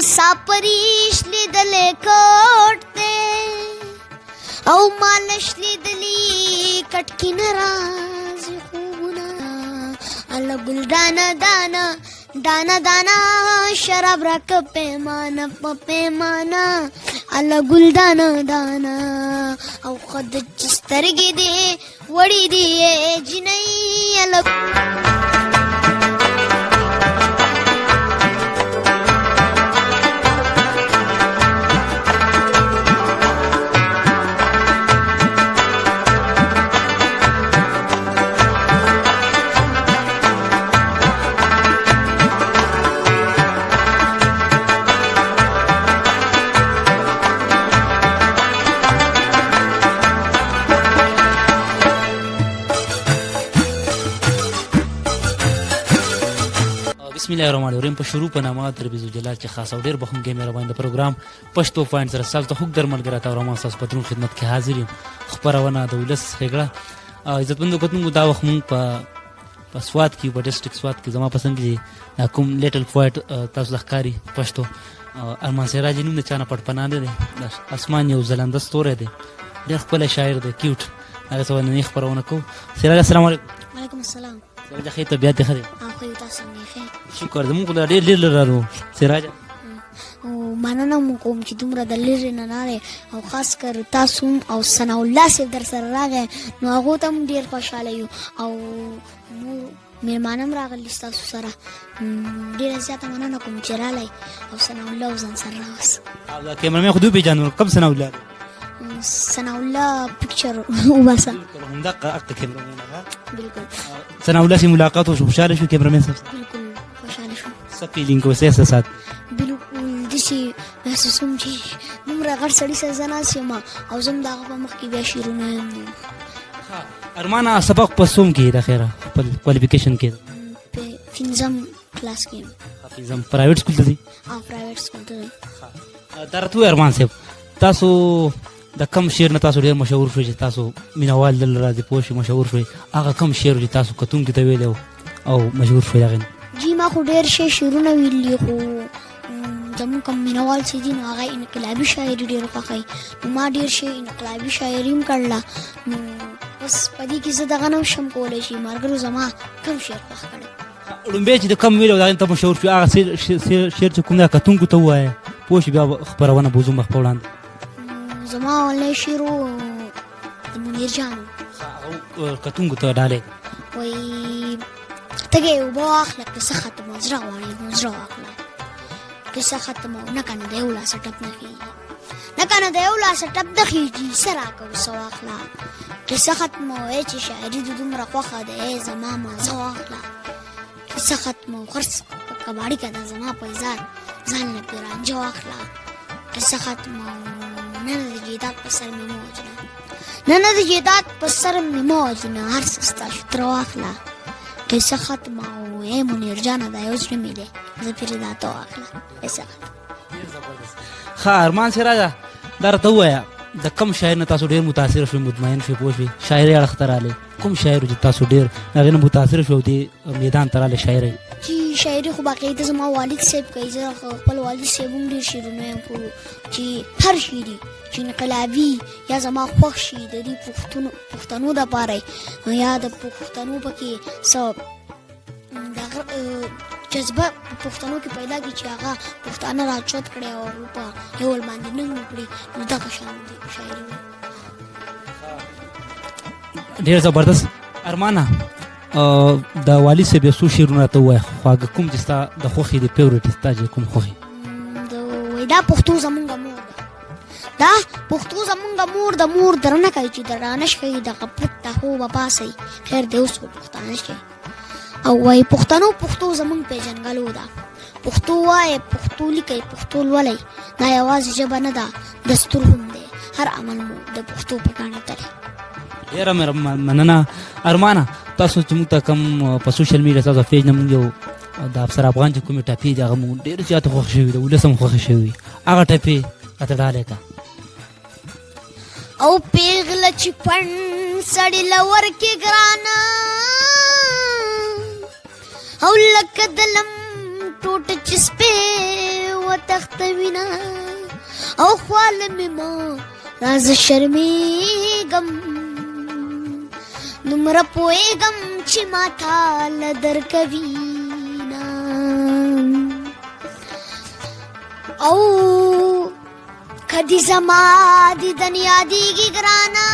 مساپري شلېدلی کټ دی او ما له شلېدلي کټ کې نه راځي خوبونه. اله ګل دانه دانه دانه دانه شراب راکه پیمانه په پیمانه، اله ګل دانه دانه. او خد چې سترګې دې وړې دي جینۍ، اله بسم الله الرحمن الرحیم. په شروع په نامه در بيزو جلال چې خاص او ډیر بخونګې مهربان د پروګرام پښتو پوینټ سره سال ته حق در ملګری تا رومان تاسو په درون خدمت کې حاضر یم. خبرونه د ولس ښېګړه. عزتمندو کتونکو، دا وخت مونږ په سوات کې، په ډیسټریکټ سوات کې زما پسند کې دا کوم لیټل پوینټ تاسو له ښکاري پښتو ارمان سراج نوم د چا نه پټ پناه نه دی، د اسمان یو ځلنده ستوری دی، ډېر ښکلی شاعر دی، کیوټ. هغه څه نننۍ خپرونه کوو. سراج، السلام علیکم. وعلیکم السلام. سراج، ښه طبیعت دې ښه دی؟ او ښه یو، تاسو څنګه یې؟ ښه. شکر، زموږ خو لا ډېر لرې لرو سراج. او مننه مو کوم چې دومره د لرې نه راغی، او خاص کر تاسو هم او ثناءالله صاحب در سره راغی، نو هغو ته هم ډېر خوشحاله یو، او نور مېلمانه هم راغلي ستاسو سره. ډېره زیاته مننه کوم چې رالی او ثناءالله ځان سره راوست. او دا کیمرمین خو دوی پېژنو، کوم ثناءالله دی؟ ثناءالله پکچر وباسه. بالکل، همدغه اقته کیمرمین هغه. بالکل. ثناءالله سره ملاقات وشو، خوشحاله شو کیمرمین صاحب؟ بالکل خوشحاله شو. څه فیلینګ و، څه احساسات؟ بالکل داسې محسوسوم چې دومره غټ سړي سره زه ناست یم او زه هم د هغه په مخ کې بیا شعرونه وایم. ارمانه، سبق په څوم کې د خیره خپل کوالیفیکیشن کې؟ په پنځم کلاس کې یم. پنځم، پرایویټ سکول ته ځي؟ او پرایویټ سکول ته ځم. دا راته ووایه ارمان صاحب، تاسو د کم شعر نه تاسو ډېر مشهور شوئ چې تاسو مینهوال دلته راځي پوه شئ مشهور شوئ، هغه کم شعر چې تاسو کتونکو ته ویلی او مشهور شوئ هغې نه؟ جی، ما خو ډېر ښه شعرونه ویلي، خو زموږ کوم مینهوال چې دي نو هغه انقلابي شاعري ډېر خوښوي، نو ما ډېر ښه انقلابي شاعري هم کړله. نو اوس په دې کې زه دغه نه شم کولی چې ملګرو زما کوم شعر خوښ کړی. ړومبی چې د کوم ویل او د هغې نه ته مشهور شوې، هغه شعر چې کوم دی کتونکو ته ووایه پوه شي، بیا خپرونه بوځو مخ په وړاندې. زما اولنی شعر و د منیر جان و. هغه کتونکو ته ډالۍ. وایي تږی اوبه واخله، قصه ختمه، زړه غواړي نو زړه واخله، قصه ختمه، نه که نه د یو لاسه ټپ نه خېږي، نه که نه د یو لاسه ټپ نه خېږي، څه راکه اوس واخله، قصه ختمه، وایي چې شاعري د دومره خوښه ده، ای زما مازه واخله، قصه ختمه، خرڅ په کباړي که ده زما په اظهار ځان له پرې رانجه واخله، قصه ختمه، نه نه د جیداد په سر مې مه وژنه، نه نه د جیداد په سر مې مه وژنه، هر څه ستا شو ترې واخله، قصه ختمه، او ای منیر جانه دا یو زړه مې دی زه پرې دا ته واخله، قصه ختمه. ښه ارمان سراجه، دا راته ووایه د کوم شاعر نه تاسو ډېر متاثر شوئ، مطمئن شوئ، پوه شوئ شاعرۍ اړخ ته راغلئ، کوم شاعر چې تاسو ډېر هغې نه متاثر شوئ او دې میدان ته راغلئ شاعرۍ؟ چې شاعري خو باقاعده زما والد صاحب کوي، زه خپل والد صاحب هم ډېر شعرونه وایم، خو چې هر شعري چې انقلابي یا زما خوښ شي د دې پښتنو دپاره یا د پښتنو پکې څه دغه جذبه په پښتنو کې پیدا کړي چې هغه پښتانه راچت کړي او هغو په یو بل باندې ننګ وکړي، نو دغه شان دي شاعري وي. ډېر زبردست ارمانه، د والي صاحب یو څو شعرونه راته ووایه خواږه، کوم چې ستا د خوښې دی، فیورټ ستا چې کوم خوښې. د وایي دا پښتو زمونږ مور ده، دا پښتو زمونږ مور ده، مور درنه کوي چې درانه شئ، د غفلت د خوبه پاڅئ، خیر دی اوس خو پښتانه شئ. او وایي پښتنو پښتو زمونږ پېژندګلو ده، پښتو وایئ، پښتو لیکئ، پښتو لولئ، دا یوازې ژبه نه ده دستور هم دی، هر عمل مو د پښتو په ګاڼه تللی. ډېره مننه ارمانه، تاسو چې موږ ته کوم په سوشل میډیا تاسو پیج نه موږ یو د افسر افغان چې کومې ټپې دي هغه موږ ډېر زیات خوښ شوي، د ولس هم خوښ شوي، هغه ټپې راته ډالۍ کړه. او پیغله چې پنډ سړي له ورکې ګرانه، او لکه د لم ټوټه چې سپی وتښتوینه او خواله مې مه راځه شرمېږم دومره پوهېږم چې ما تا له درکوي نه او که دې زما دیدن یادېږي ګرانه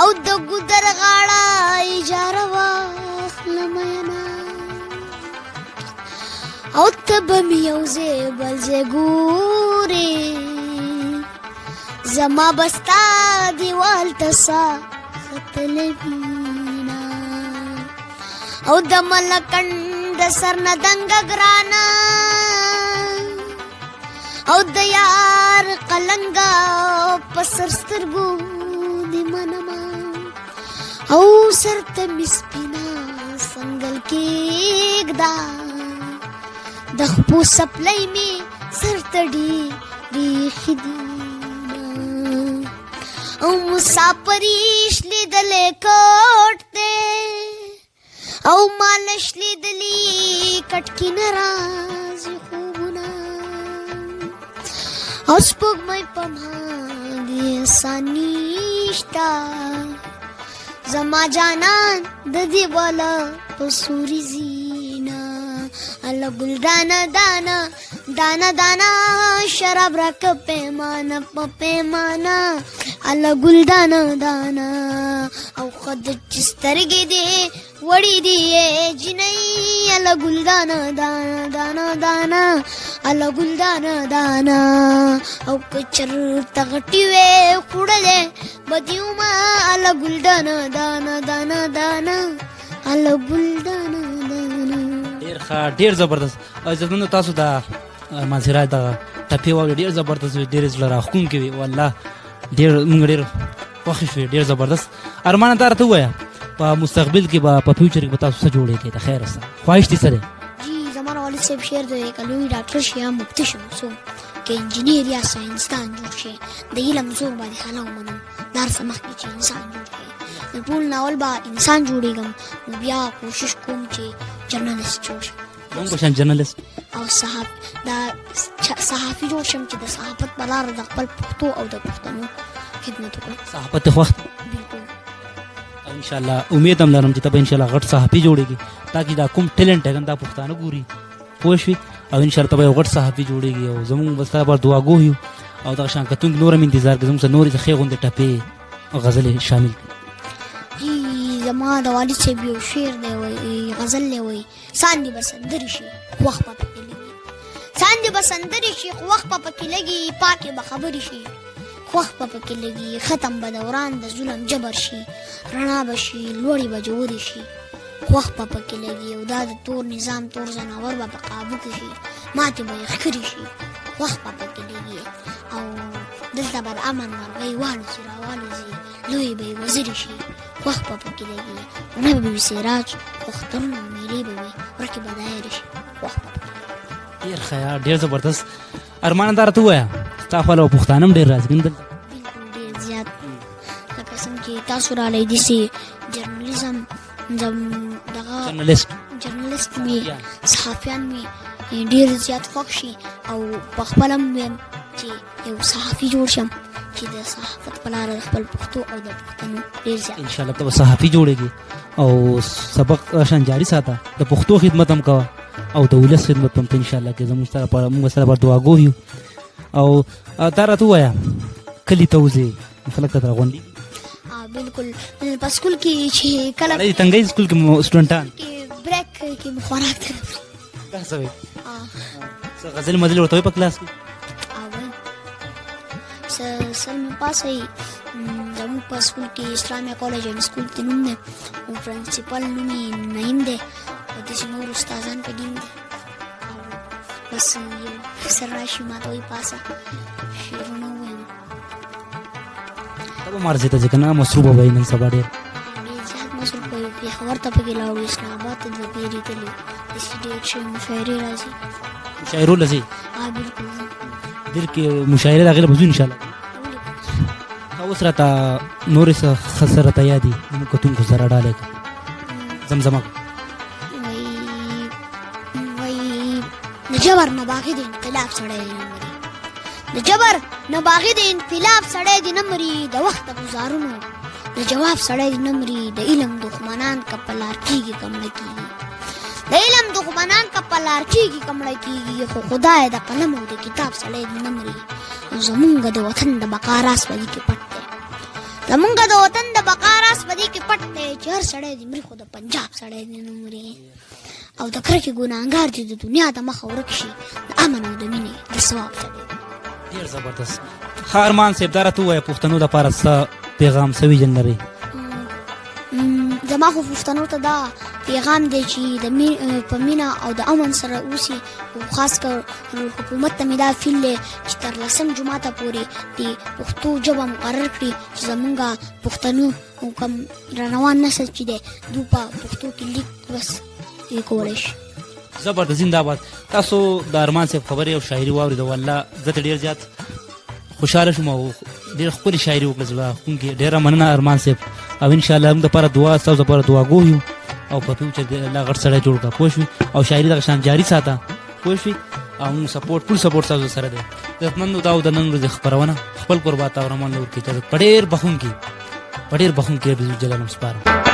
او د ګودر غاړه اجاره واخله میینه او ته به مې یو ځای بل ځای ګورې زما به ستا دیوال ته سا ختلې وینه او د ملکنډ سر نه دنګه ګرانه او د یار قلنګا په سر سترګو دې منمه او سر ته مې سپینه سنګل کېږده د خپو څپلۍ مې سر ته ډېرې ښې دي او مسافري شلېدلی کټ دی او ما له شلېدلي کټ کې نه راځي خوبونه او سپوږمۍ په ما دې احسان نشته زما جانان د دې بالا په سوري زینا الله ګل دانه دانه دانه دانه شراب راک پیمانه په پیمانه الله ګل دانه دانه او خد چې سترګې دې وړي دي جنۍ الله ګل دانه دانه دانه دانه الله ګل دانه دانه او کچر تغټي وې خوړلې بدیوما الله ګل دانه دانه دانه دانه الله ګل دانه دانه. ډیر ښه، ډیر زبردست. عزتمندو تاسو دا ارمان سراج دغه ټپې واورې، ډیر زبردست وي، ډېر زړه راښکونکي وي. والله ډېر موږ ډېر خوښ شوې، ډېر زبردست. ارمانه تا راته ووایه په مستقبل کې به په فیوچر کې به تاسو څه جوړېږئ؟ د خیره سره خواهش دې څه دی؟ جی زما والد صاحب شعر دی که لوی ډاکټر شي یا مفتي شم څوک که انجینیر یا ساینسدان جوړ شي د علم زور باندې حاله ومنم دا هر څه مخکې چې انسان جوړ شي نو ټول ناول به انسان جوړېږم نو بیا کوشش کوم چې جرنالست جوړ شم. زموږ په شان جرنالست او صحاف دا صحافي جوړ شم چې د صحافت په لاره د خپل پښتو او د پښتنو خدمت وکړم. صحافت ته خوښ؟ بالکل. ان شاء الله امید هم لرم چې ته به ان شاء الله غټ صحافي جوړېږي تاکي دا کوم ټیلنټ دی دا پښتانه ګوري پوه شوې او ان شاء الله ته به یو غټ صحافي جوړېږي او زموږ به ستا لپاره دعاګو یو او دغه شان کتونکي نور هم انتظار کوي زموږ سره نورې ښې غوندې ټپې او غزلې شامل کړي. جی زما د والد صاحب یو شعر دی وایي غزل دی وایي ساندې به سندرې شي خو وخت به پکې لګي ساندې به سندرې شي خو وخت به پکې لګي پاکې به خبرې شي خو وخت به پکې لګي ختم به دوران د ظلم جبر شي رڼا به شي لوړې به جوړې شي خو وخت به پکې لګي او دا د تور نظام تور ځناور به په قابو کې شي ماتې به یې ښکرې شي خو وخت به پکې لګي او دلته به د امن مرغۍ والوځي راوالوځي لوی به یې وزرې شي وخت به پکې لګي نه به وي سراج خو اخترونه او مېلې به وي ورکې به دایرې شي وخت به پکې. ډېر ښه یار، ډېر زبردست. ارمانه دا راته ووایه ستا خو له پښتانه هم ډېر راځي دلته؟ بالکل ډېر زیات لکه څنګه چې تاسو رالی داسې جرنالیزم دغه جرنالست مې صحافیان مې ډېر زیات خوښ شي او په خپله هم وایم چې یو صحافي جوړ شم چې د صحافت په لاره د خپل پښتو او د پښتنو ډېر زیات. ان شاء الله ته به صحافي جوړېږي او سبق شان جاري ساته، د پښتو خدمت هم کوه او د ولس خدمت هم ته ان شاء الله کې زموږ سره پر موږ سره پر دعاګو یو. او تا راته ووایه کلي ته وځې خلک ته راغونډېږي؟ بالکل په سکول کې چې کله تنګۍ سکول کې مو سټوډنټان کې بریک کې مو خوراک ته دا څه وایي؟ څه غزل مزل ورته وایي په کلاس کې؟ سر مې پاسه زموږ په سکول کې اسلامي کالج اینډ سکول کې نوم دی او پرنسپل نوم یې نعیم دی او داسې نور استادان پکې هم دي او بس یو سر راشي ما ته وایي پاسه شعرونه ووایم. ته به مارزې ته ځې که نه مصروفه به یې نن سبا؟ ډېر ډېر زیات مصروف به یو. پېښور ته پکې لاړو، اسلام آباد ته دوه پېرې تللي، داسې ډېر ښه مشاعرې راځي. مشاعرو له ځې؟ بالکل. ډېر کې مشاعرې د هغې له به ځو ان شاء الله. اوس راته نورې څه ښه څه راته یاد دي زموږ کتونکو سره ډالۍ کړه، زمزمه کړه. وایي وایي د د جبر نه باغي د انقلاب سړی دی نه مري، د جبر نه باغي د انقلاب سړی دی نه مري، د وخت د ګزارونو د جواب سړی دی نه مري. د علم دښمنان که په لار کېږي که مړه کېږي، د علم دښمنان که په لار کېږي که مړه کېږي، خو خدای د قلم او د کتاب سړی دی نه مري. زمونږ د وطن د بقا راز په دې کې پټ دی، زمونږ د وطن د بقا راز په دې کې پټ دی، چې هر سړی دې مري خو د پنجاب سړی دې نه مري. او د کرکې ګناهګار دې د دنیا د مخه ورک شي، د امن او د مینې د ثواب سړی. ډېر زبردست. ښه ارمان صاحب، دا راته ووایه، پښتنو دپاره څه پیغام، څه ویژن لرئ؟ زما خو پښتنو ته دا پیغام دی چې د په مینه او د امن سره اوسي، او خاص کر حکومت ته مې دا فیل دی چې تر لسم جماعته پورې د پښتو ژبه مقرر کړي، چې زمونږ پښتنو کوم را روان نسل چې دی دوی په پښتو کې لیک بس یې کولی شي. زبردست، زنده باد. تاسو د ارمان صاحب خبرې او شاعري واورېده، والله زه ته ډېر زیات خوشحاله شوم او ډېره ښکلې شاعري وکړه، زړه ښکونکې. ډېره مننه ارمان صاحب، او انشاءالله موږ دپاره دعا، ستاسو دپاره دعاګو یو، او په فیوچر کې الله غټ سړی جوړ کړه، پوه شوې؟ او شاعري دغه شان جاري ساته، پوه شوې؟ او موږ سپورټ، فول سپورټ ستاسو سره دی. عزتمندو، دا و د نن ورځې خپرونه. خپل کوربه عطا الرحمن نور کې اجازت، په ډېر بخښونکي، په ډېر بخښونکي رب جلال سپارم.